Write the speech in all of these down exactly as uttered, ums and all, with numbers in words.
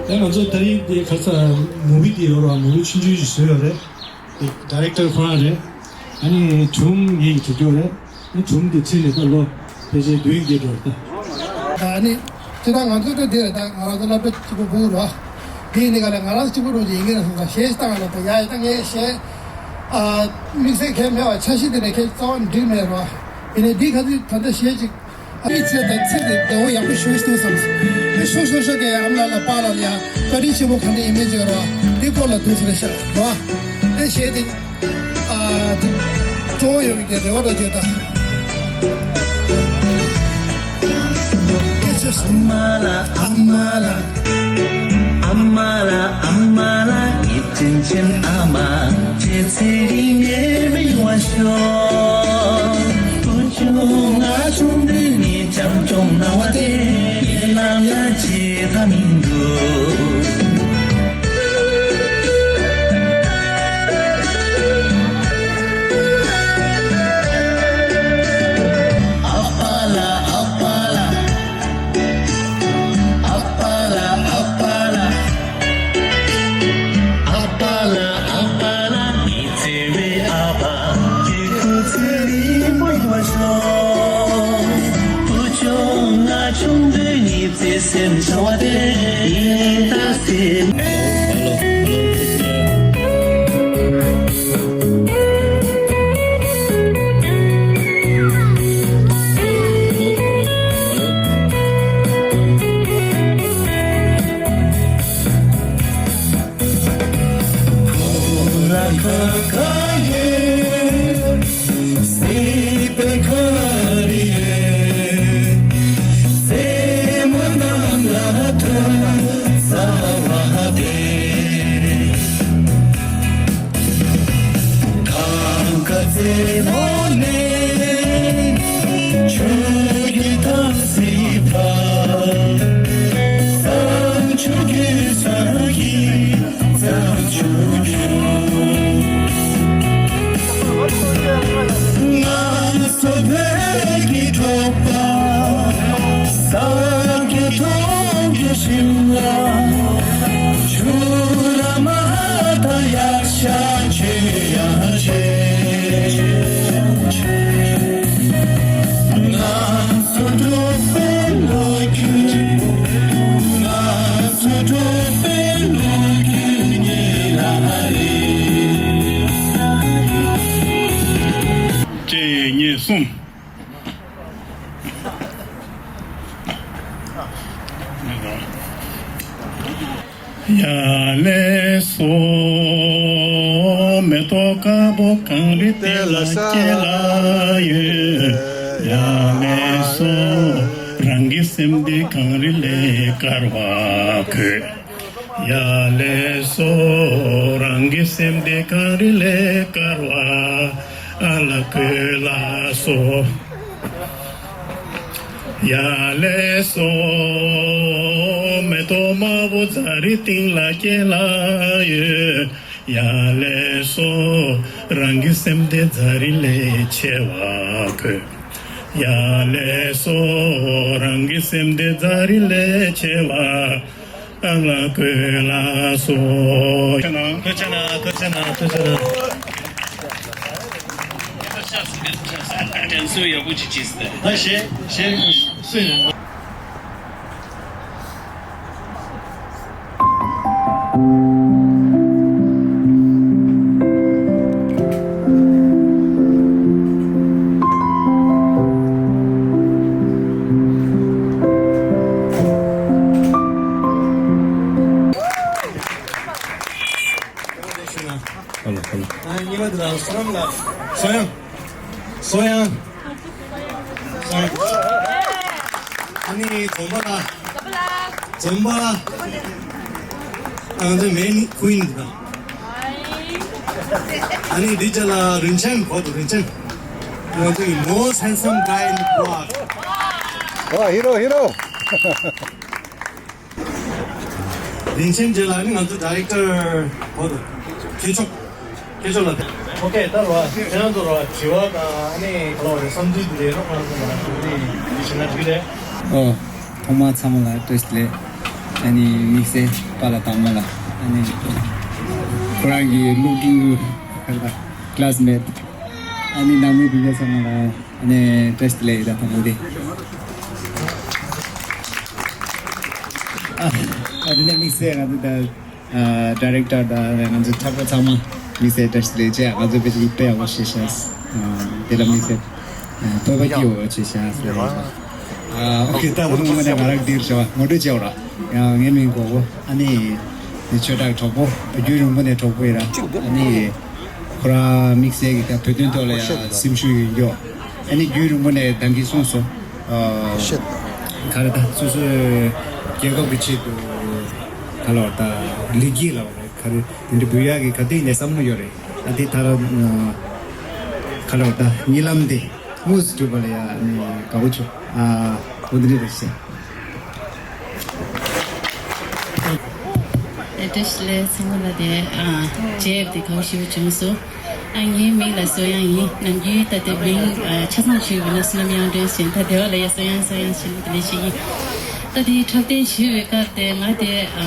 ད་ང་ཚོ་ད་རིང་འདི་ཁ་ས་མུ་བི་འདི་ཡོད་ར། མུ་བི་ཆུང་ཆུང་ཞིག་བཟོས་ཡོད་རེད། ཌི་རེག་ཊར་ཁོ་རང་རེད། ཨ་ནི་སྒྲུང་ངས་བྲིས་རྒྱུ་རེད། ཨ་ནི་སྒྲུང་འདི་ཚིག་ནས་ད་ལོ་ཕལ་ཆེར་བདུན་བརྒྱད་འགྲོ་རེད་ད། ཨ་ནི་ཅི་ད་ང་ཚོ་ད་འདི་རེད། ད་ང་རང་ཚོ་སློབ་གྲྭ་གཅིག་པོ་འབུག་རོགས། འདི་ནི་ག་ལ་ང་རང་གཅིག་པོ་འགྲོ་རྒྱུ་ཡིན་གྱི་རེད་སོང་ཙང་གཞས་ཤིག་བཏང་ལ་ད་ཡ་ཡ་ད་ངས་གཞས་ཨ་དམིགས་བསལ་གང་མེད་པ། འཆར་གཞི་དེ་ནས་ཁྱེད་རྩ་བ་འགྲིག་མེད་རོགས། ཡིན་ནའི་འདི་ག་དུས་ད་ལྟ་གཞས་ཅིག་ཨ་ནི་ཚེ་དང་ཚེ་དེ་བདེ་བོ་ཡག་པོ་ཞུ་ཞུ་བསམ། ཨ་ནི་ཤོག་ཤོག་ཤོག་གི་ཨ་མ་ལགས་ལ་པཱ་ལགས་ལ་ཡ་བཀའ་དྲིན་ཆེན་པོ་ག་འདྲ་ཡིན་མིན་བརྗོད་རོགས། འདི་སྐོར་ལ་ཐུགས་ཟེར་ཤག་རོགས། ཨ་ནི་གཞས་དེ་ཨ་དེ་གཙོ་བོ་ཡོད་པའི་རེ་བ་རོགས་བརྗོད་དང་། ཨ་མ་ལགས་ཨ་མ་ལགས། ཨ་མ་ལགས་ཨ་མ་ལགས། ངའི་དྲིན་ཆེན་ཨ་མ། ཁྱེད་ཚེ་རིང་ནས་བདེ་བར་ཤོག། བུ་ཆུང་ང་ཆུང་དུས་ནས་བྱམས་སྐྱོང་གནང་བ་དེ་ངས་ནམ་ཡང་བརྗེད་ཐབས་མི་འདུག། ཨ་པ་ལགས་ཨ་པ་ལགས། ཨ་པ་ལགས་ཨ་པ་ལགས། ཨ་པ་ལགས་ཨ་པ་ལགས། ངའི་བརྩེ་བའི་ཨ་ཕ། ཁྱེད་སྐུ་ཚེ་རིང་པོ་ཡོད་པར་ཤོག། བུ་ཆུང་ང་ཆུང་དུས་ནས་བརྩེ་སེམས་འཆང་བ་དེ་ཡིན་ད་སེམས། གཅིག་གཉིས་གསུམ། ཡ་ལེ་སོ། མེ་ཏོག་དཀར་པོ་གངས་རི་དེ་ལ་སྐྱེས་ལ་ཡོད། ཡ་ལེ་སོ། རང་གི་སེམས་དེ་གངས་རི་ལས་དཀར་བར་བཀོད། ཡ་ལེ་སོ། རང་གི་སེམས་དེ་གངས་རི་ལས་དཀར་བར་ཨ་ལ་བཀོད་ལགས་སོ། ཡ་ལེ་སོ། མེ་ཏོག་དམར་པོ་རྫ་རི་སྟེང་ལ་སྐྱེས་ལ་ཡོད། ཡ་ལེ་སོ། རང་གི་སེམས་དེ་རྫ་རི་ལས་ཆེ་བར་བཀོད། ཡ་ལེ་སོ། རང་གི་སེམས་དེ་རྫ་རི་ལས་ཆེ་བར་ཨ་ལ་བཀོད་ལགས་སོ། ཐུགས་རྗེ་གནང་། ཐུགས་རྗེ་གནང་། ཐུགས་རྗེ་གནང་། ཐུགས་རྗེ་གནང་། དྲན་གསོ་ཡག་པོ་ཅིག་བྱེད་ཟེར། ད་གཞས་གཞས་སུ་ཡིན། ཨ་ལ་ཨ་ལ། ཨ་གཉིས་པ་དེ་ལ་བསོད་ནམས་ལགས། བསོད་དབྱངས། བསོད་དབྱངས། བསོད་དབྱངས། ཨ་ནི་འཛོམས་པ་ལགས། འཛོམས་པ་ལགས། ང་ཚོའི་མེན་ཀུན་དང་། ཨ་ནི་འདི་རྗེས་ལ་རིན་ཆེན། གོ་ཐུབ་རིན་ཆེན། ང་ཚོའི་most handsome guy in the block. ཨོ། ཧི་རོ། ཧི་རོ། རིན་ཆེན་རྗེ་ལགས་ནི་ང་ཚོ་ཌི་རེག་ཊར་བོ་དང་། མཁས་མཆོག་མཁས་མཆོག་ལགས། ཨོ་ཁེ། ད་རོ་ཁྱེད་རང་ཚོ་རོ་དྲི་བ་དང་ཨ་ནི་ག་ལ་བ་རེད། བསམ་ཚུལ་འདི་རེད། རོགས་རང་ཚོ་ལ་འདི་བྱེད་ན་འགྲིག་རེད། ཨོ། ཐོག་མར་ཚང་མ་ལ་བཀྲ་ཤིས་བདེ་ལེགས། ཨ་ནི་དམིགས་བསལ་པཱ་ལགས་དང་མོ་ལགས། ཨ་ནི་ཁོ་རང་གི་སློབ་ཕྲུག་ཁ་ལ་ཀི་ལ་སི་མེ་ཊི། ཨ་ནི་ནང་མི་དེ་ག་ཚང་མ་ལ་ཨ་ནི་བཀྲ་ཤིས་བདེ་ལེགས་ཡོད། ད་དང་པོ་དེ། ཨ་ཨ་དེ་ནས་དམིགས་བསལ་ང་ཚོ་ད་ཨ་ཌི་རེག་ཊར་དང་ང་ཚོ་འཁྲབ་པ་ཚང་མ་དམིགས་བསལ་བཀྲ་ཤིས་བདེ་ལེགས་བྱས། ང་ཚོ་དཔེ་ཆ་དཔེ་ཡག་པོ་ཤེས་ཤག་ཨ་དེ་ལ་དམིགས་བསལ་ཨ་བོད་པ་སྐྱིད་པོ་བྱས་ཤག་ཟེར་ཡ་ཡིན་པ། ཨ་ཨོ་ཁེ། ད་དང་པོ་ནས་ང་རང་འདིར་བྱ་བ་ངོ་སྤྲོད་བྱས་པ་ར། ཡང་ངའི་མིང་གོ་གོ། ཨ་ནི་ནི་ཆོས་གྲགས་གྲོགས་པོ། རྒྱུན་རིང་པོ་ནས་གྲོགས་པོ་ཡིན་ར། ཨ་ནི་ཁོ་རང་དམིགས་བསལ་གྱི་ད་བོད་དོན་ཐོག་ལ་ཡང་སེམས་ཤུགས་ཡོད་མགྱོགས། ཨ་ནི་རྒྱུན་རིང་པོ་ནས་ད་གིན་གསུངས་སོང་། ཨ་ག་རེ་ད་སོ་སོའི་རྒྱལ་ཁབ་ཀྱི་ཆེད་དུ་ག་ལ་བ་ད་ལེགས་སྐྱེས་ལ་བ་རེད། ག་རེ་དེ་འདྲ་འབུལ་ཡག་གི་ག་དུས་ནས་བསམ་བློ་ཡོད་རེད། ཨ་དེ་ད་ར་ག་ལ་བ་ད་གཉིད་ལམ་དེ་དངོས་སུ་གྲུབ་པ་ལ་ཡང་ནི་དགའ་པོ་བྱུང་། ཨ་འོ་འདི་འདྲ་རེད་ཤག་བཀྲ་ཤིས་བདེ་ལེགས་ཚང་མ་ལ། དེ་ཨ་མཇལ་ཡས་དེ་དགའ་པོ་ཞེ་པོ་བྱུང་སོང་། ཨ་ངའི་མིང་ལ་བསོད་དབྱངས་ཡིན། ནམ་རྒྱུན་ད་ལྟའི་མིང་ཨ་ཆ་ཚང་ཞུས་པ་ན་བསོད་ནམས་དབྱངས་སྒྲོན་ཞེས། ད་སྡེ་བ་ལ་ཡ་བསོད་དབྱངས་བསོད་དབྱངས་ཞེས་དེ་ལས་ཤིག་ཡིན། ད་དེའི་འཁྲབ་སྟོན་ཞུས་པའི་སྐབས་དེ་ང་དེ་ཨ་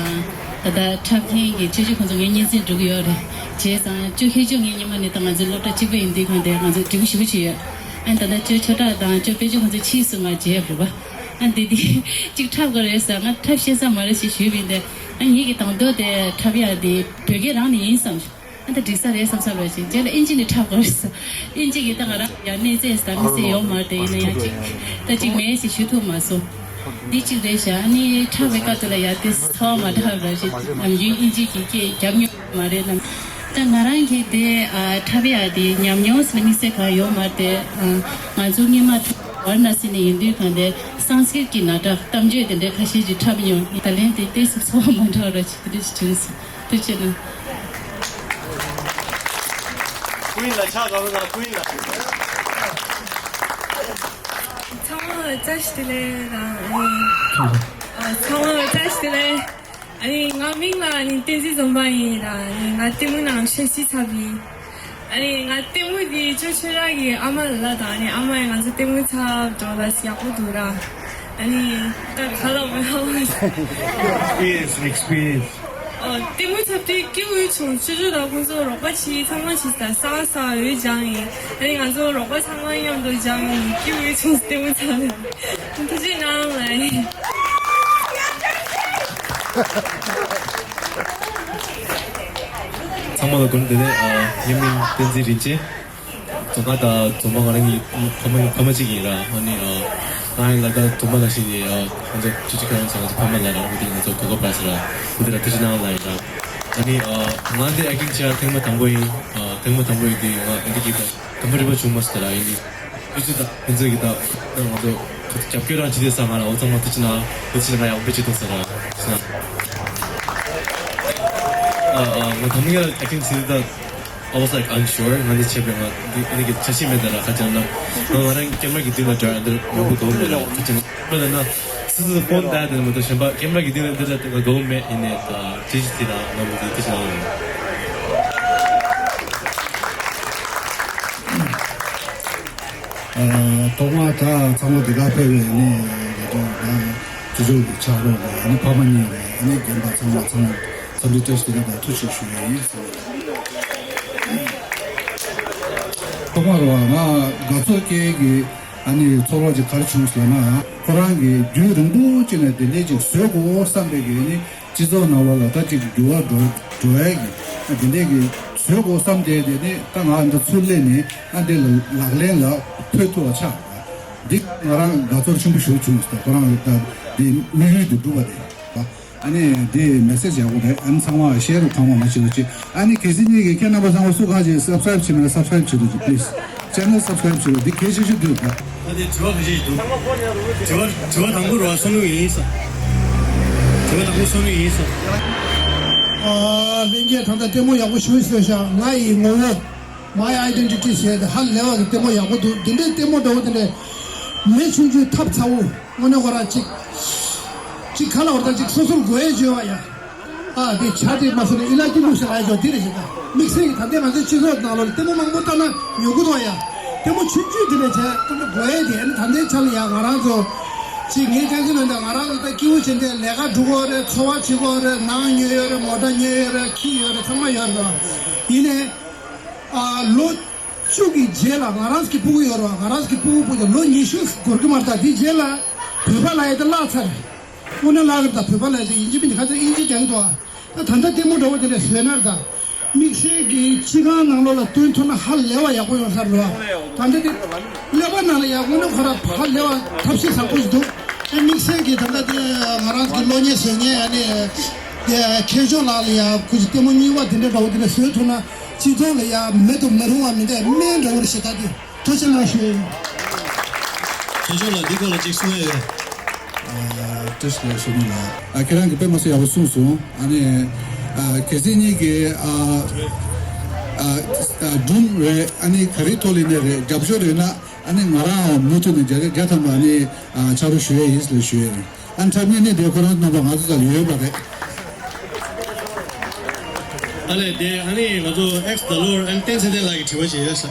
ད་ལྟ་འཁྲབ་མཁན་གྱི་ཅོ་ཅོ་ཁོང་ཚོ་ངའི་གཉེན་ཚན་འགྲོ་གི་ཡོད་རེད། བྱས་ཙང་ཅོ་ཁྱེད་ཅོ་ངའི་སྔོན་མ་ནས་ད་ང་ཚོའི་སློབ་གྲྭ་གཅིག་པ་ཡིན་དུས་གང་དེ་ང་ཚོ་འབྲེལ་བ་ཞེ་པོ་ཅིག་ཡོད། ཨ་ད་ལྟ་ཅོ་ཆོས་གྲགས་དང་ཅོ་དཔལ་འབྱོར་ཁོང་ཚོ་ཕྱིས་སུ་ང་མཇལ་ཡ་འགྲོ་བ། ཨ་འདི་འདི་གཅིག་འཁྲབ་དགོས་རེད་ཟེར། ང་འཁྲབ་ཤེས་ས་མ་རེད་ཞེས་ཞུས་པ་ཡིན་ཏེ། ཨ་ངེད་ཀྱི་དང་དོད་དེ་འཁྲབ་ཡག་དེ་བོད་སྐད་རང་ནས་ཡིན་བསམ། ཨ་ད་འགྲིག་ས་རེད་བསམ་ས་ལོས་ཅིག་རྗེས་ལ་ཨིན་ཇི་ནས་འཁྲབ་དགོས་རེད་ཟེར། ཨིན་ཇི་གི་ད་ང་རང་ཡང་གནས་ཚད་ཟ་མི་ཚད་ཡོད་མ་རེད། དེ་ཡིན་ན་ཡང་ཅིག་ད་ཅིག་མེད་ཞེས་ཞུ་ཐུབ་མ་སོང་། འདི་གཅིག་རེད་ཤག་ཨ་ནི་འཁྲབ་པའི་སྐབས་དེ་ལ་ཡང་དེ་ཚོར་བ་མ་འདྲ་བ་རེད་ཅིག་ནམ་རྒྱུན་ཨིན་ཇི་གི་སྐད་རྒྱབ་མྱོང་མ་རེད་ལ། ད་ང་རང་གིས་དེ་ཨ་འཁྲབ་ཡག་དེ་ཉམས་མྱོང་ཟེར་ན་དམིགས་བསལ་གང་ཡོད་མ་རེད་དེ། ཨ་ང་ཚོ་སྔོན་མ་ཝཱ་ར་ཎ་སི་ནས་ཡིན་དུས་གང་དེ་སཾ་སྐྲྀཏ་གི་ནང་འཁྲབ་གཏམ་བརྗོད་དེ་འདྲའི་ཁ་ཤས་ཅིག་འཁྲབ་མྱོང་། ད་ལན་དེ་ཏོག་ཙམ་ཚོར་བ་མ་འདྲ་བ་ཅིག་དེ་འདྲ་ཞིག་བྱུང་སོང་། ཐུགས་རྗེ་གནང་། ཀུན་ལ་ཕྱག་དགའ་བོ་དང་ཀུན་ལ། ཚང་མ་བཀྲ་ཤིས་བདེ་ལེགས་དང་། ཨ་ཚང་མ་བཀྲ་ཤིས་བདེ་ལེགས། ཨ་ནི་ང་མིང་ལ་ཨ་ནི་བསྟན་འཛིན་འཛོམས་པ་ཡིན་ར། ཨ་ནི་ང་ལྟད་མོ་ནང་ཤེས་སྲིད་ཚབ་ཡིན། ཨ་ནི་ང་ལྟད་མོ་འདི་ཅོ་ཆོས་གྲགས་ཀྱི་ཨ་མ་ལ་ལ་དང་ཨ་ནི་ཨ་མ་ཡིས་ང་ཚོ་ལྟད་མོ་ཚབ་འགྲོ་ལ་ཡག་པོ་འདུག་ར། ཨ་ནི་ད་ག་ལ་མི་ཧ་བ། Experience, experience. ཨོ་ལྟད་མོ་ཚབ་དུས་སྐྱིད་པོ་བྱུང་། ཅོ་ཅོ་དང་ཁོང་ཚོ་རོགས་པ་བྱེད། ཚང་མ་བྱེད། ད་ས་ས་འོད་སྦྱངས་ཡིན། ཨ་ནི་ང་ཚོ་རོགས་པ་ཚང་མ་མཉམ་དུ་སྦྱངས་ཡིན། སྐྱིད་པོ་བྱུང་ལྟད་མོ་ཚབ། ཐུགས་རྗེ་གནང་ལ། ཚང་མ་ལ་སྒོ་ནས་བདེ་ལེགས། ཨ་ངའི་མིང་བསྟན་འཛིན་རིན་ཆེན། རྫོང་ཁ་དང་རྫོང་པ་ང་རང་གི་ཕ་མ་ཕ་མ་གཅིག་ཡིན་ར། ཨ་ནི་ཨ་ང་ཡི་ལ་ད་རྫོང་པ་ནང་བཞིན་གྱི་ཨ་ང་ཚོ་ཅི་ཅི་ཁ་རང་ཚོ་ང་ཚོ་ཕ་མ་ལ་ར་འོ་དེ་ང་ཚོ་གོ་སྐབས་རག་སོང་ར། འོ་དེ་ལ་ཐུགས་རྗེ་གནང་ལ་ཡིན་ར། ཨ་ནི་ཨ་ང་འདི་ཨེག་ཊིང་བྱས་ཐེངས་མ་དང་པོ་ཡིན། ཨ་ཐེངས་མ་དང་པོ་ཡིན་དུས་ང་འདི་གི་ད་དང་པོ་རིག་པ་བྱུང་མ་སོང་ད་ར། ཡིན་ནི་ཨུ་ཚུགས་དང་ཕན་ཚུན་གྱི་ད་ང་ཚོ་རྒྱབ་སྐྱོར་རང་བྱེད་དེ་ས་ང་ལ་འོ་ཚང་མ་ཐུགས་རྗེ་གནང་། ཐུགས་རྗེ་གནང་། ཡག་པོ་བྱེད་ཐུབ་ས་ར། ཨ་ཨ་ང་དང་པོ་ཡར་ཨེག་ཊིང་བྱེད་དུས་ད། I was like unsure. ང་འདི་བྱས་པས་ང་འདི་འདི་གི་བྱ་ཤེས་མེད་ད་ར། ཁ་ཅང་ན་ང་ང་རང་ཀེམ་ར་གི་མདུན་ལ་འགྲོ་ཡ་འདིར་མང་པོ་དགའ་བོ་མེད་ར། ཁ་ཅང་ན་ལ་ན་སི་སི་ཕོན་ད་དེ་མ་གཏོགས་གཞན་པ་ཀེམ་ར་གི་མདུན་ལ་འདི་ལ་ང་དགའ་བོ་མེད། ཡིན་ནའི་ད་ཅི་ཞིག་དེ་ལ་ང་མི་འདི་དེ་ཞིག་ལ་ཡིན། ཨ་ཐོག་མར་ད་ཚང་མ་འདི་ག་ཕེབས་པའི་ནི་ང་ཚོ་ད་ཅོ་ཅོ་གི་ཕྱག་རོགས་ལ་ནི་ཕ་མ་གཉིས་ལ་ནི་རྒན་པ་ཚང་མ་ཚང་མ་འཚམས་འདྲི་བཀྲ་ཤིས་བདེ་ལེགས་དང་ཐུགས་རྗེ་ཆེ་ཞུ་ཡ་ཡིན། ཐོག་མར་བ་ང་དགའ་ཚོར་སྐྱེ་གི་ཨ་ནི་ཚོར་བ་ཅིག་ག་རེ་བྱུང་ཟེར་ན། ཁོ་རང་གིས་རྒྱུན་རིང་པོ་ཅིག་ནས་དེ་འདྲས་ཅིག་བཟོ་དགོས་བསམ་པའི་གི་ནི་སྤྱི་ཚོགས་ནང་ལོགས་ལ་ད་ཅིག་འགྱུར་བ་འགྲོ་འགྲོ་ཡ་གི་ཨ་དེ་འདྲས་གི་བཟོ་དགོས་བསམ་བསྡད་དེ་ནི་ད་ང་འདི་ཚུར་སླེབས་ནས་ཨ་འདི་ལ་ལག་ལེན་ལ་ཕུལ་ཐུབ་པ་ཆགས། འདི་ང་རང་དགའ་ཚོར་ཆེན་པོ་ཞིག་བྱུང་ཟེར། ཁོ་རང་ད་འདི་དམིགས་ཡུལ་དེ་འགྲུབ་པ་རེད། ཨ་ནི་འདི་མེ་སེ་ཇི་ཡག་པོ་རེད། ཨ་ནི་ཚང་མ་ཤེར་གང་མང་མང་བྱེད་རོགས་གྱིས། ཨ་ནི་གལ་སྲིད་ཉིད་ཀྱིས་ཁྱེད་རྣམ་པ་ཚང་མ་སུ་གང་ཞིག་སབ་སི་ཀ་རེབ་བྱས་མེད་ན་སབ་སི་ཀ་རེབ་བྱེད་རོགས་གྱིས། པི་ལི་སི་ཅེ་ནལ་སབ་སི་ཀ་རེབ་བྱེད་རོགས། འདི་གལ་ཆེ་ཤོས་འདུག་ད། ད་དེ་དྲི་བ་ག་ཞིག་འདུག་དྲི་བ་དྲི་བ་དང་པོ་རོ་བསམ་བློ་ཡིན་ས། དྲི་བ་དང་པོ་བསམ་བློ་ཡིན་ས། ཨ་ལྷན་རྒྱས་ད་ལྟ་ལྟད་མོ་ཡག་པོ་ཞིག་བཟོས་ཤག་ང་ཡི་ངོ་བོ། My Identity ཞེས་ཧ་ལས་པ་གི་ལྟད་མོ་ཡག་པོ་འདུག་འདི་འདྲའི་ལྟད་མོ་འདྲ་བོ་དེ་འདྲ་མི་ཆུང་ཆུང་ཐབས་ཚ་བོ་དངོས་གནས་ཁོ་རང་གཅིག་གཅིག་ག་ལ་བར་ཐག་གཅིག་སོ་སོར་དགོས་ཡས་བརྗོད་པ་ཡ། ཨ་དེ་བྱ་དེ་མ་སོང་ནས་ཨི་ལ་ཀི་ལུག་ཞིག་ལ་ཡ་ཅོ་དེ་རེད་ཞིག་ད་དམིགས་བསལ་གྱི་ད་ལྟའི་ང་ཚོའི་སྤྱི་ཚོགས་ནང་ལོགས་ལ་ལྟད་མོ་མང་པོ་ལྟ་ན་ཉོ་གི་འདུག་ཡ། ལྟད་མོ་ཆུང་ཆུང་དེ་འདྲ་བྱས་ལྟད་མོ་དགོས་ཡས་དེ་ཨ་ནི་ད་ལྟའི་ཆ་ལ་ཡ་ང་རང་ཚོ་ ཅིག་ངས་ཅང་ཅི་ལོན་ད་ང་རང་ལ་ད་སྐྱིད་པོ་བྱེད་འདི་ལས་ཀ་འགྲོ་གི་རེད། འཚོ་བ་བྱེད་གི་རེད། ནང་ཉོས་ཡོད་རེད། མོ་ཊ་ཉོས་ཡོད་རེད། ཁྱི་ཡོད་རེད། ཚང་མ་ཡོད་རེད། ཡིན་ནའི་ཨ་ལོ་བཅུ་གི་རྗེས་ལ་ང་རང་གི་སྤུ་གུ་ཡོད་རེད་བ། ང་རང་གི་སྤུ་གུ་སྤུ་གུ་ལོ་ཉི་ཤུ་འགོར་གི་མ་རེད། ད་དེ་རྗེས་ལ་བོད་པ་ལབ་ཡ་དེ་བརླག་ཚར་རེད། དངོས་གནས་བརླག་གི་རེད། ད་བོད་པ་ལབ་ཡ་དེ་ཡིན་གཅིག་མིན་གཅིག་ཁ་ཚ་དབྱིན་ཇི་རྒྱག་གི་འདུག་ཨ། ད་ད་ལྟ་ལྟད་མོ་འདྲ་བོ་དེ་འདྲ་བཟོས་ན་རེད་ད། དམིགས་བསལ་གྱི་སྤྱི་ཁང་ནང་ལོགས་ལ་སྟོན་ཐུབ་ན་ཧ་ལས་པ་ཡག་པོ་ཡོང་ས་རེད་བ། ད་ལྟ་དེ་ཀླད་པ་ནང་ལ་ཡག་པོ་ནི་ཁོ་ར་ཧ་ལས་པ་ཐབས་ཤེས་བཟང་པོ་ཞིག་འདུག་ཨེ་དམིགས་བསལ་གྱི་ད་ལྟ་དེ་ང་རང་གི་གློག་བརྙན་བཟོ་མཁན་ཨ་ནི་མཁས་མཆོག་ལགས་ལ་ཡ་ཁོ་ཚོ་ལྟད་མོ་རྙིང་པ་དེ་འདྲ་འདྲ་བོ་དེ་འདྲ་བཟོས་ཐུབ་ན་སྤྱི་ཚོགས་ལ་ཡ་མེད་དུ་མི་རུང་བ་མི་འདྲ་སྨན་འདྲ་བོ་རེད་ཞེས་ད་དེ། ཐུགས་རྗེ་གནང་ཞུ། ཁྱེད་ཚོ་ལ་འདི་སྐོར་ལ་ཅིག་གསུང་ཡ་ཡོད། ཨ། བཀྲ་ཤིས་བདེ་ལེགས་ཞུ་ནི་ལ། ཨ། ཁྱེད་རང་གིས་དཔེ་མ་སྲིད་ཡག་པོ་གསུངས་སོང་། ཨ་ནི། ཨ། གལ་སྲིད་ཉིད་ཀྱི། ཨ། ཨ། ཨ། སྒྲུང་རེད། ཨ་ནི་ག་རེ་ཐོག་ལ་ཡིན་ནའི་རེད། རྒྱབ་སྐྱོར་རེད་ན། ཨ་ནི་ང་རང་མུ་མཐུད་ནས་བརྒྱ་ཆ་བརྒྱ་ཐམ་པ་ཨ་ནི། ཨ། ཕྱག་རོགས་ཞུ་ཡ་ཡིན་ཟེར་ཞུ་ཡ་ཡིན། ཨ་ནི་འཁྲབ་མཁན་ནི་དེ་ཁོ་རང་རྣམ་པ་ང་ཚོ་ཚ་ལ་ཡོད་པ་རེད། ཨ་ལས་དེ་ཨ་ནི་ང་ཚོ་ཨེགས་ཌ་ལོར་ཨ་ནི་བསྟན་ཚེ་བརྟན་ལགས་ཀྱི་དྲི་བ་ཅིག་ཡོད་ས།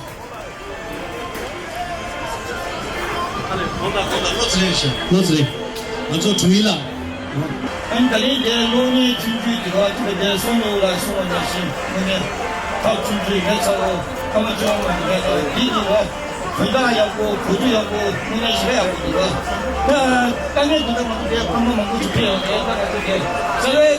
ཨ་ལས་གོང་དང་གོང་དང་བློ་ཚེ་རིང་ཞིག་བློ་ཚེ་རིང་། ང་ཚོ་དྲུང་ཡིག་ལགས། ཨ་ནི་ད་རིང་དེ་གློག་བརྙན་ཆུང་ཆུང་གི་བ་ཅིག་དེ་སོང་ལོ་ལ་སོང་བ་ནང་བཞིན་དངོས་གནས་ཐབས་ཆུང་ཆུང་ཡིན་ཚ་བོ་ཁ་མ་ཆུང་བ་མི་འདྲ་ད་འདི་གི་བ། དོན་དག་ཡག་པོ། གོ་རྒྱུ་ཡག་པོ། དངོས་གནས་ཞེ་དྲག་ཡག་པོ་འདུག་ལ། ད་དཀའ་ངལ་དེ་འདྲ་མང་པོ་དེ་ཕ་མ་མང་པོ་ཞིག་ཕེབས་ཡོང་དེ་ད་ང་ཚོ་དེ་རྩ་བའི་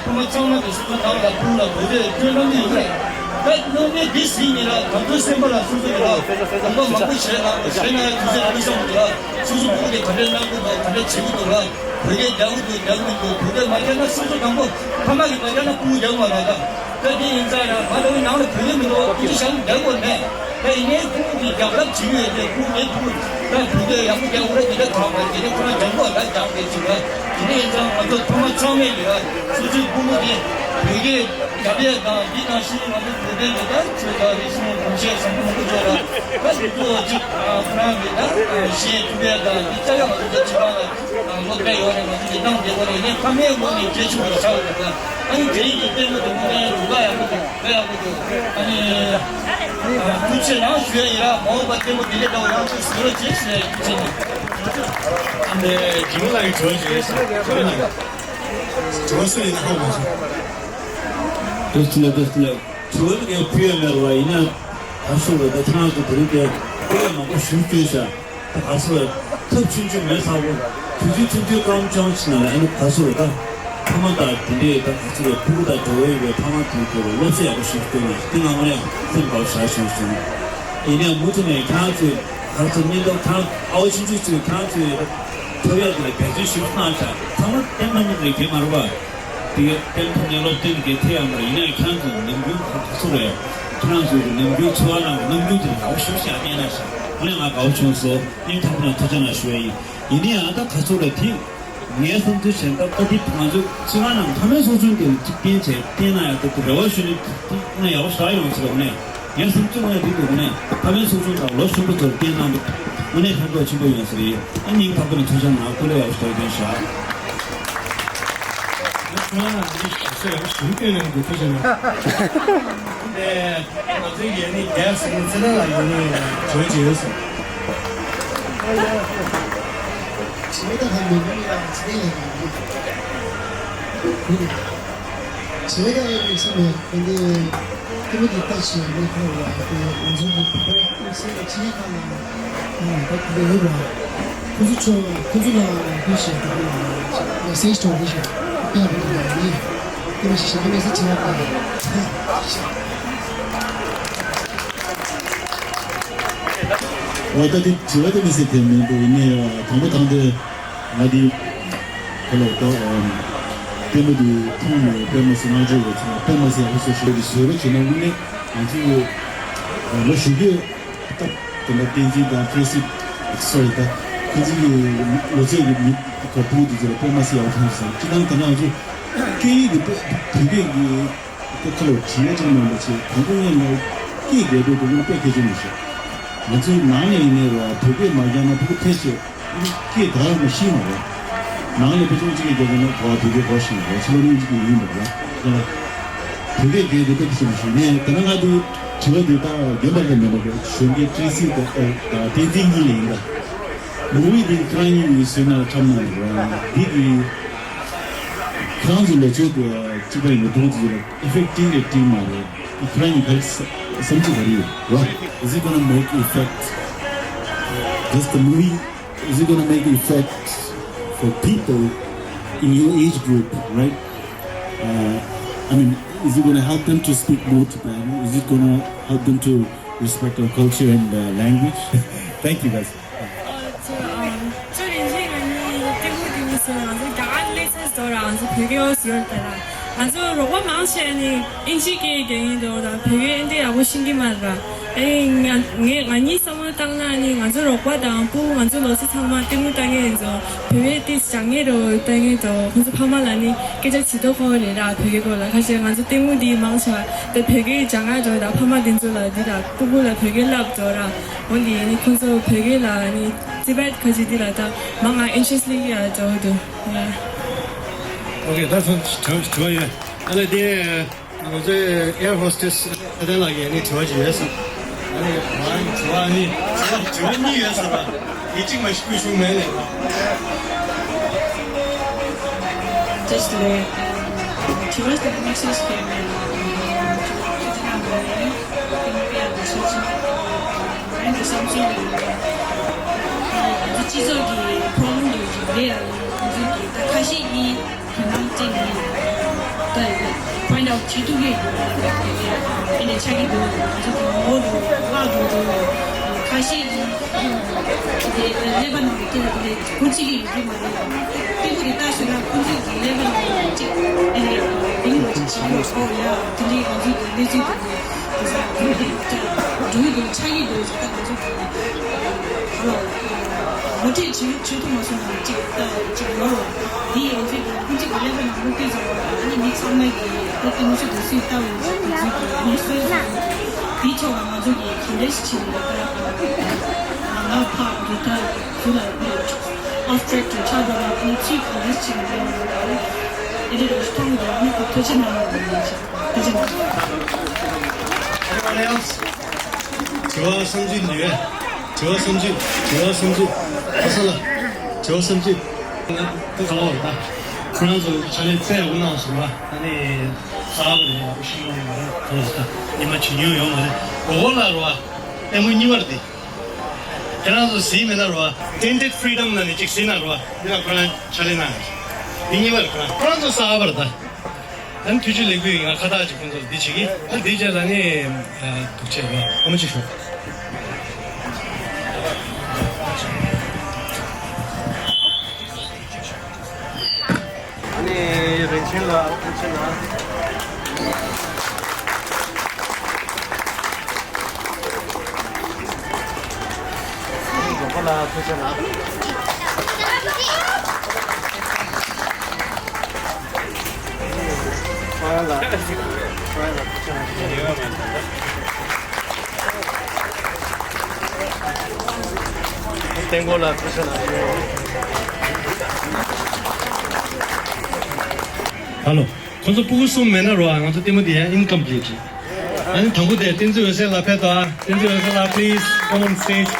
ཕ་མ་ཚང་མ་གི་སོ་སོ་ནང་ལ་ཕུགས་ལ་གོ་དེ་སྐྱོན་གནང་གི་ཡོད་རེད། ད་དངོས་གནས་འདི་ཟིན་ཡིན་ལ་གང་ཚོད་སེམས་པ་ལ་སོ་སོ་གི་ལ་དགོངས་པ་མང་པོ་བཞེས་ན་བཞེས་ན་དུས་ཚོད་རིང་སོང་གི་ལ་སོ་སོ་ཕུགས་དེ་ག་འདྲས་གནང་དགོས་འདུག་ག་འདྲས་བྱེད་དགོས་འདུག་ལ། བོད་སྐད་རྒྱག་གི་འདུག་རྒྱག་གི་མི་འདུག་བོད་སྐད་མ་རྒྱག་ན་སོ་སོ་དང་པོ་ཕ་མ་གིས་མ་རྒྱག་ན་ཕྲུ་གུ་རྒྱག་མ་རེད་ད། ད་དེ་ཡིན་ཙང་ཡང་ང་ལ་ནང་ལ་བོད་སྐད་མི་འདུག་ཁོ་ཚོ་ཞང་རྒྱག་དགོས་མེད། ད་ཡིན་ནའི་ཕྲུ་གུ་གིས་རྒྱག་ཐབས་བྱེད་ཀྱི་ཡོད་དེ་ཕྲུ་གུ་ངའི་ཕྲུ་གུ་ད་བོད་སྐད་ཡག་པོ་རྒྱག་དགོས་རེད་དེ་འདྲ་གང་མ་རེད། དེ་ནས་ཁོ་རང་རྒྱག་དགོས་ད་རྒྱག་དེ་བྱེད་ར། དེ་ནས་ཡིན་ཙང་ང་ཚོ་ཕ་མ་ཚང་མས་ལས་ཀ་སོ་སོའི་ཕྲུ་གུ་དེ་བོད་སྐད་རྒྱབ་ཡས་དང་འདི་ནང་བཞིན་ང་ཚོ་བོད་སྐད་ལས་ཀ་ཆོས་དང་རིག་གཞུང་གོམས་གཤིས་བཟང་པོ་མང་པོ་བྱུང་ར། ད་དེ་ཚོ་ཅིག་ཁོ་རང་གིས་ད་ཤེས་ཐུབ་ཡས་དང་འདི་ལྟ་ཡག་ང་ཚོ་ད་ཕྱི་ནང་ལ། སློབ་གྲྭ་ཡོད་རེད། ང་ཚོ་འདི་བཏང་བསྡད་པ་རེད། ངས་ཕ་མའི་ངོས་ནས་གལ་ཆེན་པོ་ཞིག་ཆགས་ཡོད་རེད། ཨ་ནི་དེ་རིང་གི་ལྟད་མོ་དེ་དངོས་གནས་ལུག་ལ་ཡག་པོ་འདུག་དཔེ་ཡག་པོ་འདུག་ཨ་ནི་ཐུགས་རྗེ་གནང་ཞུ་ཡ་ཡིན་ར། མ་འོངས་པ་ལྟད་མོ་དེ་འདྲ་འདྲ་བོ་ཡང་ཅིག་བཟོ་རོགས་བྱེད་ཞུ་ཡ་ཡིན། ཐུགས་རྗེ་གནང་། ཨ་ནི་འཇིགས་མེད་ལགས་ཀྱི་དྲི་བ་ཞིག་ཡོད་ས། འཇིགས་མེད་ལགས་དྲི་བ་སུ་ཡིན་ན་ཧ་གོ་མ་སོང་། ཐུགས་རྗེ་གནང་། ཐུགས་རྗེ་གནང་། དྲི་བ་དེ་ངས་ཕུལ་ཡ་མེད་ར་བ། ཡིན་ན་ད་ཤོད་ར། ད་ཁྱེད་རང་ཚོ་དེ་རིང་དེ་ཕུལ་ཡ་མང་པོ་ཞུ་བཅུག་ཤག་ད་ག་ཚོད་རེད། ཐབས་ཆུང་ཆུང་མེད་ཚ་བོ། དུས་ཚོད་ཐུང་ཐུང་སྐར་མ་བཅོ་ལྔ་ཕྱིན་ན་ལ་ཨ་ནི་ག་ཚོད་རེད་ད། ཕ་མ་དང་དེ་འདྲས་ད་ག་ཚོད་རེད། ཕྲུ་གུ་དང་འབྲེལ་བ་ཡོད་པའི་ཕ་མ་དེ་ཚོ་ལ་སློབ་གསོ་ཡག་པོ་ཞིག་སྤྲོད་ན་དེ་ང་དངོས་གནས་སེམས་དགའ་བོ་ཞེ་དྲག་བྱུང་སོང་། ཡིན་ནའི་མུ་མཐུད་ནས་ཁྱེད་རང་ཚོས་ག་ཚོད་སྙིང་སྟོབས། ཁྱེད་རང་ཨ་བ་ཆུང་ཆུང་ཚོས་ཁྱེད་རང་ཚོས་ཐོབ་ཡག་དེ་ལ་འབད་བརྩོན་ཞིག་གནང་ཤག་ཚང་མ་བསྟན་པ་མི་རེད་གེ་མ་རེད་པ། དེ་གའི་བསྟན་ཐོག་ནས་སློབ་སྟོན་གྱི་ཐད་ཡང་མ་ཡིན་ན་ཁྱེད་རང་ཚོ་ནམ་རྒྱུན་ག་ཚོད་རེད། ཁྱེད་རང་ཚོའི་ནམ་རྒྱུན་འཚོ་བ་ནང་གི་རྣམ་འགྱུར་དེ་ལ་ཡག་པོ་ཞེ་པོ་ཞིག་བསྟན་ན་ཤག་དངོས་གནས་ང་དགའ་བོ་བྱུང་སོང་། སྙིང་ཐག་པ་ནས་ཐུགས་རྗེ་གནང་ཞུ་ཡ་ཡིན། ཡིན་ནའི་ཡང་ད་ག་ཚོད་རེད་དེ། ངའི་བསམ་ཚུལ་བྱས་ན་ད་ལྟ་དེ་ང་ཚོ་སྤྱི་ཁང་ནང་ཕ་མའི་ཚོགས་ཆུང་དེ་ལ་གཅིག་བསྟན་བྱས་བསྟན་ན་ཡང་ད་དེ་རེ་བ་ཞུ་ནས་དེ་དངོས་གནས་ཡག་པོ་ཞེ་དྲག་ཡོང་ས་རེད། དངོས་གནས། ངའི་བསམ་ཚུལ་དངོས་གནས་འདི་འདུག་དངོས་གནས་ཕ་མའི་ཚོགས་ཆུང་དང་ལོ་གཞོན་པ་ཚོར་བསྟན་གནང་འདུག་དངོས་གནས་ཕན་ཐོགས་ཆེན་པོ་ཡོང་ས་རེད། ཨ་སྙིང་ཐག་པ་ནས་ཐུགས་རྗེ་གནང་། སྐུ་ལས་ཡག་པོ་ཞེ་དྲག་བསྐྱོན་ཤག་ཁྱོད་རང་ལ་ནི་ཞབས་ཞུ་ཡག་པོ་ཞེ་པོ་བསྐྱོན་གནང་འདུག་ཐུགས་རྗེ་གནང་། ཨ་ནི་ང་ཚོའི་ཡ་ནི་རྒྱལ་སྲིད་ཚེ་རིང་ལགས་ཡ་ནི་གྲོས་བྱས་ཡོད་ཟེར། ཞེ་པོ་ད་ཧ་མི་མི་ལ་ཚེ་རིང་ལགས་ཡ་ནི། བྱེད་ཡག་ཡོད་མི་སེམས་ཡོད་པ་འདི། ཀི་མི་འདི་ལྟ་ཞིག་མི་ཁོ་བ་དེ་ང་ཚོ་གི་བོད་པ་སེམས་ཀྱི་ཁ་ལ་ད་དེ་ཡོད་པ། ཁོ་ཚོ་ཆོ་ཁོ་ཚོ་ལ་དེ་ཞིག་དེ་ལ་མེ་སེཇ་ཐོག་དེ་ཞིག་སྤེལ་བ་དེ་ལ་ཡིན། ཀི་མི་ཞིག་ཞིག་མེ་སེཇ་བྱེད་པ་དང་། འོ་ད་དེ་དྲི་བ་དེ་མི་སེ་དེ་མིན་འདུག་ནས་དང་པོ་དང་དེ། ང་འདི་ཁ་ལོ་ཏོ་ཨམ་ལྟད་མོ་འདི་མཐོང་ནས་དཔེ་མི་སྲིད་བསྔགས་བརྗོད་ཡོད་ཚེ་དཔེ་མི་སྲིད་ཡག་པོ་བཟོ་ཤེས་ཀྱི་བཟོས་པ་བྱས་ན་དངོས་གནས་ང་ཚོ་ལོ་བཞི་བཅུ་སྐབས་དེ་འདྲ་བསྟན་འཛིན་དང་བཀྲ་ཤིས་སོ་རེད་ད་ཁོ་ཚོ་གི་ལོ་ཚད་ཀྱི་མི་ག་ཕྲུ་གུ་དེ་ཚོ་ལ་དཔེ་མི་སྲིད་ཡག་པོ་མཐོང་སོང་། སྤྱིར་བཏང་དེ་ན་ང་ཚོ་སྐད་ཡིག་གི་དཔེ་བོད་སྐད་ཀྱི་ཁ་ལོ་བྲིས་ཡ་ཅིག་མིན་པ་བྱས་དང་པོ་ངས་ལ་སྐད་རྒྱག་དུས་དེ་ཚོ་དཔེ་གལ་ཆེན་པོ་ཞིག་ང་ཚོའི་ནང་ནས་ཡིན་ནའི་རེད་བ། བོད་སྐད་མ་སྦྱངས་ན་ཕྲུ་གུ་ཕལ་ཆེར་སྐད་ད་རང་ཤེས་མ་རེད། ནང་ནས་ཕལ་ཆེར་གཅིག་གིས་རྒྱབ་ན་གོ་བ་བོད་སྐད་གོ་ཤེས་མ་རེད། ཕྱི་ལོགས་ནས་གཅིག་གིས་ཡིན་མ་རེད་བ། ཡིན་ན་བོད་སྐད་རྒྱག་དེ་དཔེ་ཤེས་མ་ཤེས་ནས་ད་ནང་ང་ཚོའི་དྲི་བ་འདི་ད་རྒན་པ་ལ་མེད་པ་རེད། གཞོན་སྐྱེས་བཀྲ་ཤིས་དང་ཨ་དང་བསྟན་འཛིན་གཉིས་ལ་ཡིན་ད། movie འདི་ཁྱེད་རང་གཉིས་ཀྱིས་གཟིགས་ན་འཁྲབ་གནང་རོགས། འདི་གི་ཁྱེད་རང་ཚོ་ལོ་ཚོད་དུ་གཅིག་པ་ཡིན་པ་གདོང་ཚོ་ལ་effect བསྟན་རེད་བསྟན་མ་རེད། ཁྱེད་རང་གཉིས་ག་རེ་བསམ་ཚུལ་ག་རེ་ཡོད་རོགས། Is it gonna make effect? Does the movie, is it gonna make effect for people in your age group, right? Uh, I mean, is it gonna help them to speak more Tibetan? Is it gonna help them to respect our culture and uh, language? Thank you, guys. ཨོ་ཅོ་ཨམ་ཅོ་རིན་ཆེན་ང་གཉིས་ལྟད་མོ་འདི་མི་སྲིད་ང་ཚོ་རྒྱ་གར་སླེབས་ཚར་དོ་ར། ང་ཚོ་བོད་སྐད་ཡོད་ཟེར་ཡོད་དེ་ར། ང་ཚོ་རོགས་པ་མང་ཆེ་ནི་ཨིན་ཇི་སྐད་རྒྱག་གིན་འདུག་ད་བོད་སྐད་ཨེ་འདྲ་ཡག་པོ་ཤེས་ཀྱི་མ་རེད་ར། ཨེ་ང་ངས་ང་གཉིས་བསམ་བློ་བཏང་ན་ནི་ང་ཚོ་རོགས་པ་དང་སྤུ་གུ་ང་ཚོ་ལོ་ཚོད་ཚང་མ་ལྟད་མོ་ལྟ་མཁན་ཡིན་ཚོ་བོད་སྐད་ཏིས་སྦྱང་མཁན་རོ་ལྟ་མཁན་དང་ཁོང་ཚོ་ཕ་མ་ལ་ནི་སྐད་ཆ་ཇི་ལྟར་གོ་རེད་ར། བོད་སྐད་སྐོར་ལ་ཁ་ཤས་ང་ཚོ་ལྟད་མོ་འདི་མང་ཆེ་བ་དེ་བོད་སྐད་སྦྱང་ང་འགྲོ་ད་ཕ་མ་དེ་ཚོ་ལ་འདི་ར་སྤུ་གུ་ལ་བོད་སྐད་བསླབ་འགྲོ་ར། འོ་འདི་ནི་ཁོང་ཚོ་བོད་སྐད་ལ་ནི་ཅི་བེད་ཁ་ཅིག་འདི་ལ་ད་མ་ང་ཨིན་ཊི་རེ་སི་ཊི་སླེབས་ཀྱི་ཡ་འགྲོ་འདུག་ཡ། ཨོ་ཁེ། ད་དྲི་བ་ཡོད། ཨ་ལེ་དེ་ང་ཚོའི་ཨེར་ཧོ་སི་ཊེ་སི་ཚེ་བརྟན་ལགས་ཀྱིས་ནི་དྲི་བ་ཅིག་ཡོད་ཟེར། ཨ་ནི་ང་དྲི་བ་ནི་དྲི་བ་དྲི་བ་གཉིས་ཡོད་ཟེར་བ། ཡིན་གཅིག་མ་གཅིག་ཀུན་ཤུགས་མེད་ལེ། Just like, um, དྲི་བ་དང་དམིགས་བསལ་ཞིག་ཡོད་མེད། དྲི་བ་དང་དྲི་བ་དང་དྲི་བ་དང་དྲི་བ་དང་དྲི་བ་དང་། ང་ཚོ་བསམ་ཚུལ་ལ་ཡིན་ན། ང་ཚོ་སྤྱི་ཚོགས་ཀྱི་problem དེ་རེད་ཡ། ང་ཚོ་གི་ད་ཁ་ཤས་ཀྱིས་དོ་སྣང་སྤྲད་ནས་ད་point out བྱེད་ཐུབ་ཀྱི་ཡོད། ཨེ་འདྲ་ཆགས་ཀྱི་འདུག་ང་ཚོ་གི་ངོ་བོ་དང་བཀག་འགྲོ་འདུག་ཁ་ཤས་ཀྱིས་དེ་ཀླད་པ་ནང་གི་དེ་ལ་དེ་ཁུར་ཅིག་གི་ཡོད་ཀྱི་མ་རེད། ལྟད་མོ་དེ་ལྟ་ཤོད་ན་ཁོང་ཚོས་ཀྱི་ཀླད་པ་ནང་ཅིག་ཨེ་འདྲ་བིང་རོ་ཅིག་བྱེད་ཀྱི་ཡོད། ཨོ་ཡ་དེ་འདྲའི་ང་ཚོ་གི་གནས་ཚུལ་དེ་འདྲ་དེ་ས་འགྲོ་གི་འདུག་ཆགས་ཀྱི་འདུག་ཟེར། ད་ང་ཚོ་གི་ཧ་ལོ་ངོ་སྤྲོད་བྱེད་བྱེད་ཐུབ་མ་སོང་ན་ཅིག་ད་ཅིག་ཡོད་རེད། དེ་ཡང་ཚོད་ཀྱི་ཁོང་ཚོ་གི་ཀླད་པ་ནང་སློབ་དེབ་ཟེར་བ་ཨ་ནི་མི་ཚང་མ་གི་ད་ལྟ་ང་ཚོ་དུས་ཚོད་ལྟ་བའི་དུས་ཚོད་ཀྱི་ངོ་སྤྲོད་ཟེར་དེའི་ཐོག་ལ་ང་ཚོ་གི་གང་འདྲ་ཞིག་བྱེད་ནས་ད་ང་ཕར་འགྲོ་ད་ཚུར་ལ་off track དུ་ཆགས་འགྲོ་ན་ཁོང་ཚོས་གང་འདྲ་ཞིག་བྱེད་ནས་ད་ཨེ་འདྲ་རེ་ཞིག་མཐོང་གི་འདུག་ཨ་ནི་ཁོ་ཐུགས་རྗེ་གནང་བ་ཡིན་ཞིག་ཐུགས་རྗེ་གནང་། དྲི་བ་བསམ་ཚུལ་འདི་ཡོད། དྲི་བ་བསམ་ཚུལ། དྲི་བ་བསམ་ཚུལ། ཨ་ས་ལ། དྲི་བ་བསམ་ཚུལ། ང་ད་ག་བར་ད། ཁོ་རང་ཚོ་ཕྱག་ལས་དཔེ་ཡག་པོ་གནང་སོང་བ། ཨ་ནི་གསར་པ་རེད། ཡག་པོ་ཤེས་ཡོང་མ་རེད། ག་བར་ད་ཉི་མ་ཇེ་ཉུང་ཡོང་མ་རེད། གོ་གོ་ལ་རོ། ལྟད་མོ་གཉིས་པ་རེད་དེ། ཁྱེད་རང་ཚོ་གཟིགས་མེད་ན་རོ། Tainted Freedom ལ་ནི་གཅིག་གཟིགས་ན་རོ། འདི་ལ་ཁོ་རང་ཕྱག་ལས་གནང་། འདི་གཉིས་པ་རེད། ཁོ་རང་ཁོ་རང་ཚོ་གསར་པ་རེད་ད། ཨ་ནི་ཐུགས་རྗེ་ལེགས་འབུལ་ཡིན། ང་ཁ་བཏགས་ཅིག་ཁོང་ཚོར་འདི་བྱེད་ཀྱི། ཨ་ནི་འདི་རྗེས་ལ་ནི་ཐུགས་རྗེ་ཆེ་ཨ་མ་ཅིག་ཞུ། ཨ་ནི་རིན་ཆེན་ལགས་ཐུགས་རྗེ་གནང་། མགྱོགས་པོ་ལ་ཐུགས་རྗེ་གནང་། ཧྥང་ཡན་ལགས། ཧྥང་ཡན་ལགས་ཐུགས་རྗེ་གནང་། ཏེང་གོ་ལགས་ཐུགས་རྗེ་གནང་། ཧ་ལོ། ཁོང་ཚོ་སྤུ་གུ་གསུམ་མེད་ན་རོ། ང་ཚོ་ལྟད་མོ་དེ་ཡང་ཨིན་ཀམ་པི་ལིཊ་རེད། ཨ་ནི་དང་པོ་དེ་བསྟན་འཛིན་འོད་ཟེར་ལགས་ཕེབས་དང་། བསྟན་འཛིན་འོད་ཟེར་ལགས། Please come on stage.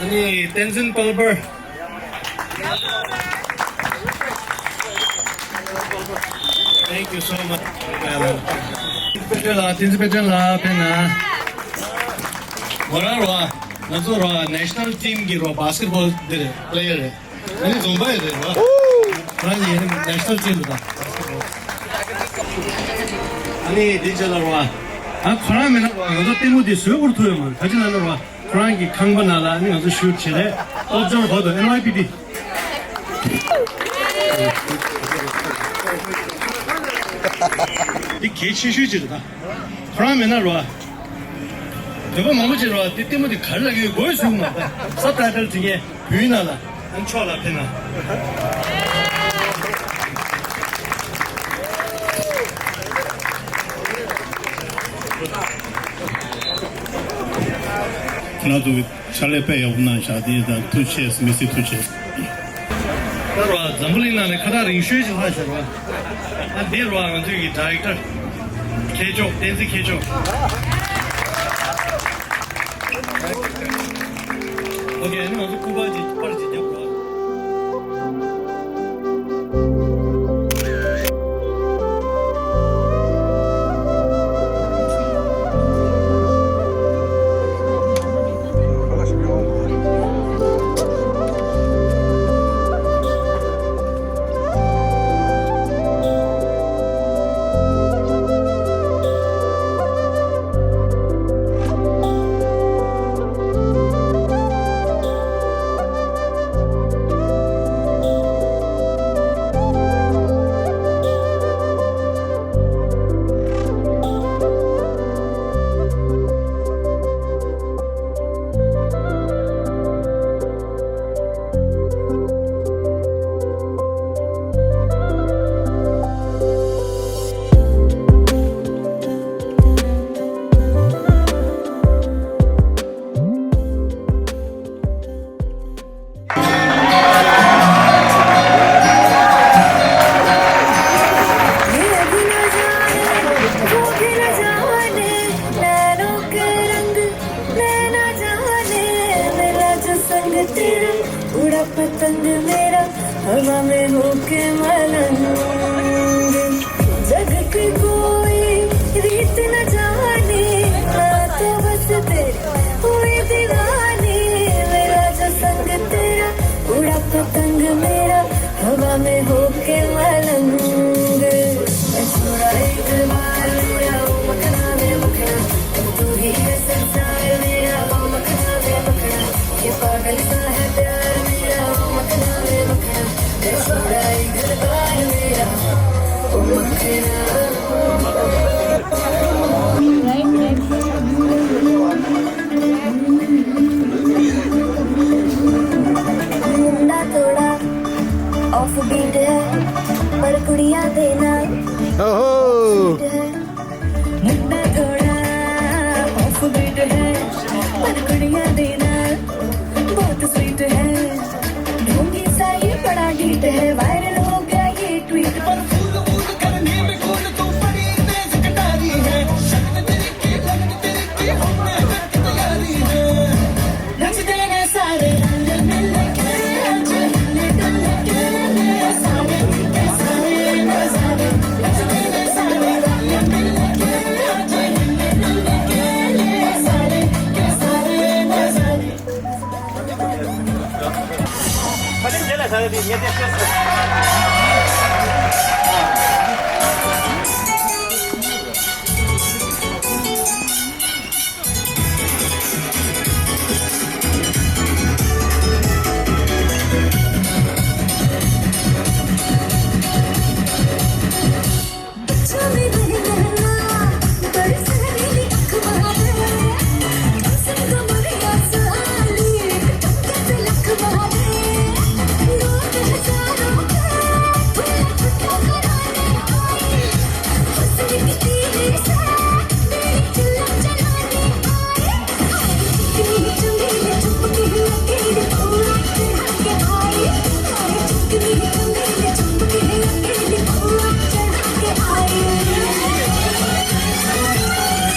ཨ་ནི་བསྟན་འཛིན་དཔལ་འབར། Thank you so much. དཔལ་སྒྲོན་ལགས། བསྟན་འཛིན་དཔལ་སྒྲོན་ལགས་ཕེབས་ན། ང་རང་རོ། ང་ཚོ་རོ་national team གི་རོ་basketball འདི་རེད། player རེད། ཨ་ནི་རྫོང་པ་ཡི་རེད་རོ། ང་ཡི་national team དང་། ཨ་ནི་འདི་རྗེས་ལ་རོ། ཨ་ཁོ་རང་མེད་ན་རོ་ང་ཚོ་ལྟད་མོ་འདི་བཟོས་འུར་ཐུབ་ཡོད་མ་རེད། ག་ཅི་ལབ་ན་རོ། ཁོ་རང་གི་ཁང་པ་ནང་ལ་ནི་ང་ཚོ་ཤུཊ་བྱེད་རེད། སྟོབས་འབྱོར་བར་དུ་ཨེན་ཝའི་པི་ཊི། འདི་གལ་ཆེ་ཤོས་ཅིག་རེད་ད། ཁོ་རང་མེད་ན་རོ། བོད་པ་མང་པོ་ཅིག་རོ། འདི་ལྟད་མོ་འདི་ག་རེ་ལབ་ཀྱི་ཡོད་གོ་ཡི་ཟུག་མ་ད། སབ་ཊའི་ཊལ་བྲིས་མཁན་བོད་ཡིག་ནང་ལ། ཨ་མཆོག་ལ་ཕེབས་ན། ཁྱེད་རང་ཚོ་གི་ཕྱག་ལས་དཔེ་ཡག་པོ་གནང་བཞག་དེ་དང་ཐུགས་རྗེ་ཆེ། མི་སྲིད་ཐུགས་རྗེ་ཆེ། ད་རོ་འཛམ་བུ་གླིང་ནང་ནས་ཁ་ཐག་རིང་ཤོས་ཤིག་ལྷག་ཤག་རོ། ཨ་འདི་རོ་ང་ཚོའི་གི་ཌའི་རེག་ཊར་མཁས་མཆོག་བསྟན་འཛིན་མཁས་མཆོག་ཨོ་ཁེ། ཨ་ནི་ང་ཚོ་སྐུ་པར་ཅིག་པར་ཅིག་རྒྱབ་རོགས།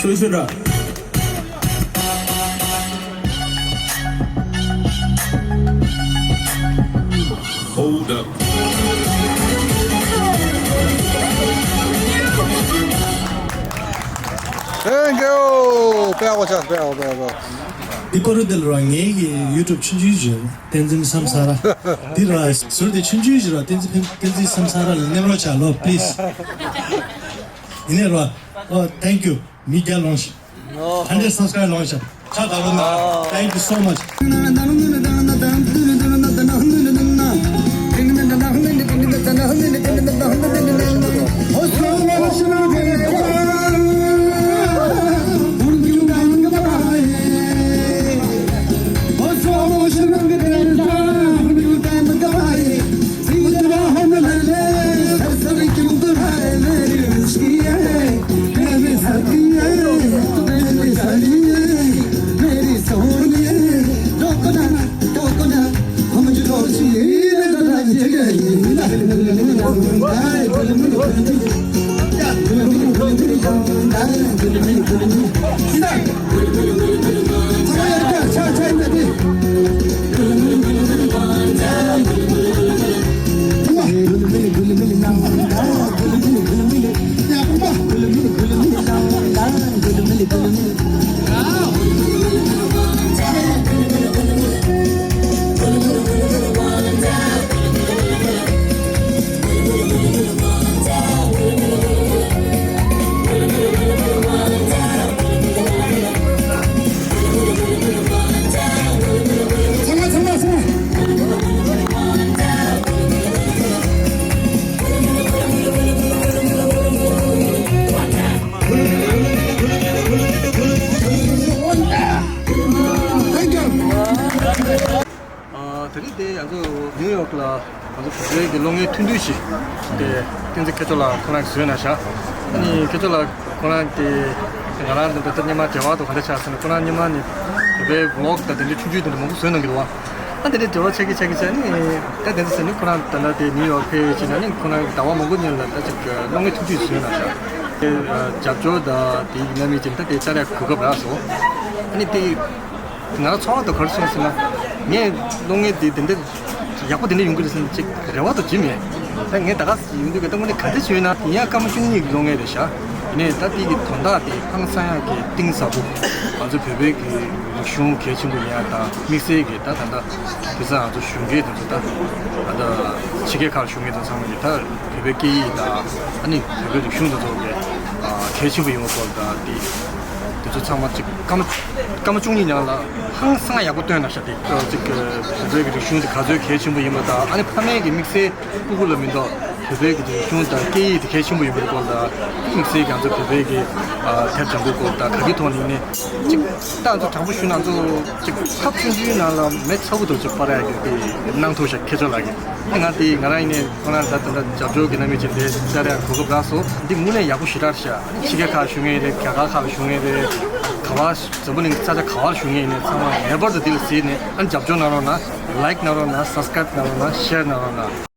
སོ་སོ་ར། Hold up. Thank you. པེ་ཨོ་ཅག་པེ་ཨོ་པེ་ཨོ། འདི་པ་རུ་དེ་ལ་ར་ངའི་གི་YouTube ཆུང་ཆུང་ཞིག་བསྟན་འཛིན་བསམ་ས་ར། འདི་ར་ཟུར་དེ་ཆུང་ཆུང་ཞིག་ར་བསྟན་འཛིན་བསྟན་འཛིན་བསམ་ས་ར་ལ་གནོན་རོགས་བྱ་ལོ་please། ཡིན་ནའི་ར། Oh thank you. མི་བརྒྱ་ལོངས་ཤིག Hundred subscribe ལོངས་ཤིག་ཁ་བརྡ་རོགས་གནང་། Thank you so much. བོད་ཀྱི་གློག་བརྙན་ཐུང་ཐུང་ཞིག་དེ་བསྟན་འཛིན་མཁས་མཆོག་ལགས་ཁོང་རང་གིས་བཟོས་གནང་ཤག་ཨ་ནི་མཁས་མཆོག་ལགས་ཁོང་རང་དེ་ང་རང་དང་ད་ལྟ་སྔོན་མ་འབྲེལ་བ་དང་ག་འདྲ་ཆགས་ཟེར་ན། ཁོང་རང་སྔོན་མ་ནས་བོད་པའི་ཝི་ལོག་དང་དེ་འདྲའི་ཆུང་ཆུང་དེ་འདྲ་མང་པོ་བཟོས་གནང་གི་འདུག་བ། ཨ་དེ་འདྲའི་འབྲེལ་བ་ཆགས་ཀྱི་ཆགས་ཀྱི་ཆགས་ནས་ད་དེ་འདྲ་ཟེར་ནས་ཁོང་རང་ད་ལྟ་དེ་ནིའུ་ཡོག་ཕེབས་བྱས་ནས་ནི་ཁོང་རང་གིས་ཟླ་བ་མང་པོ་སྔོན་ལ་ད་ཅིག་གློག་བརྙན་ཐུང་ཐུང་བཟོས་གནང་ཤག་དེ་རྒྱབ་སྐྱོར་དང་དེ་གནང་མི་བྱས་ནས་ད་དེ་བཅར་ཡག་གོ་སྐབས་རག་སོང་། ཨ་ནི་དེ། ང་རང་ཚོར་བ་དང་ག་རེ་སོང་ཟེར་ན། ངས་གློག་བརྙན་འདི་དེ་འདྲ་ཡག་པོ་དེ་འདྲ་ཡོང་གི་རེད་ཟེར་ནས་ཅིག་རེ་བ་དང་ཅིག་མེད། ད་ངས་ད་ག་ཡོང་དུས་ཀ་ད་དངོས་གནས་ག་འདྲ་ཞིག་ཡོད་ན་དེ་ཡང་སྐར་མ་བཅུ་གཉིས་ཀྱི་གློག་བརྙན་རེད་ཤག་ཡིན་ནའི་ད་དེ་གི་དོན་དག་དེ་ཧང་སང་ཡག་གི་གཏིང་ཟབ་པོ། ང་ཚོ་བོད་པའི་གི་རིག་གཞུང་གལ་ཆེན་པོ་ཡིན་ཡག་དང་དམིགས་བསལ་གྱི་ད་ད་ད་དེ་ཚོ་ང་ཚོ་གཞོན་སྐྱེས་དེ་ཚོ་ད་ད་ད་ཕྱི་རྒྱལ་ཁག་ལ་བཞུགས་མཁན་དེ་ཚང་མ་གི་ད་བོད་པའི་སྐད་ཡིག་དང་ཨ་ནི་བོད་པའི་རིག་གཞུང་དེ་ཚོ་གི་གལ་ཆེན་པོ་ཡིན་པ་སྐོར་དང་དེ། དེ་ཚོ་ཚང་མ་གཅིག་སྐར་མ་སྐར་མ་བཅུ་གཉིས་ནང་ལ་ཧང་སང་ཡག་པོ་སྟོན་གནང་ཤག་དེ་གཅིག་བོད་པའི་རིག་གཞུང་དེ་ག་ཚོད་གལ་ཆེན་པོ་ཡིན་པ་དང་ཨ་ནི་ཕ་མའི་གི་དམིགས་བསལ་ཕྲུ་གུ་ལ་མི་འདུག་བོད་པའི་གི་རིག་གཞུང་དང་སྐད་ཡིག་དེ་གལ་ཆེན་པོ་ཡིན་པའི་སྐོར་དང་དམིགས་བསལ་གྱི་ང་ཚོ་བོད་པའི་གི་དེབ་སྦྱང་དགོས་སྐོར་དང་ག་གི་ཐོག་ནས་ནི་གཅིག་ད་ང་ཚོ་དྲང་པོ་ཞུ་ན་ང་ཚོ་གཅིག་ཐབས་ཆུང་ཆུང་ནང་ལ་མེ་ཚ་པོ་དང་གཅིག་སྤར་ཡག་གི་དེ་གནང་ཐུབ་ཤག་མཁས་མཆོག་ལགས་ཀྱིས། ང་དེ་ང་རང་ཡིན་ནའི་ཁོང་རང་ད་ད་ད་རྒྱབ་སྐྱོར་གྱི་རྣམ་པ་ཅན་དེ་བཅར་ཡག་གོ་སྐབས་རག་སོང་། འདི་དངོས་གནས་ཡག་པོ་ཞེ་དྲག་ཤག་ཕྱི་རྒྱལ་ཁག་བཞུགས་མཁན་རེད། རྒྱ་གར་ཁག་ལ་བཞུགས་མཁན་རེད། ག་བ་འཛམ་བུ་གླིང་ས་ཆ་ག་བར་བཞུགས་མཁན་ཡིན་ནའི་ཚང་མ་ངེས་པར་དུ་འདི་ལ་གཟིགས་ནས་ཨ་ནི་རྒྱབ་སྐྱོར་གནང་རོགས་གནང་། ལའིཀ་གནང་རོགས་གནང་། སབ་སི་ཀ་རེབ་གནང་རོགས་གནང་། ཤེར་གནང་རོགས་གནང་།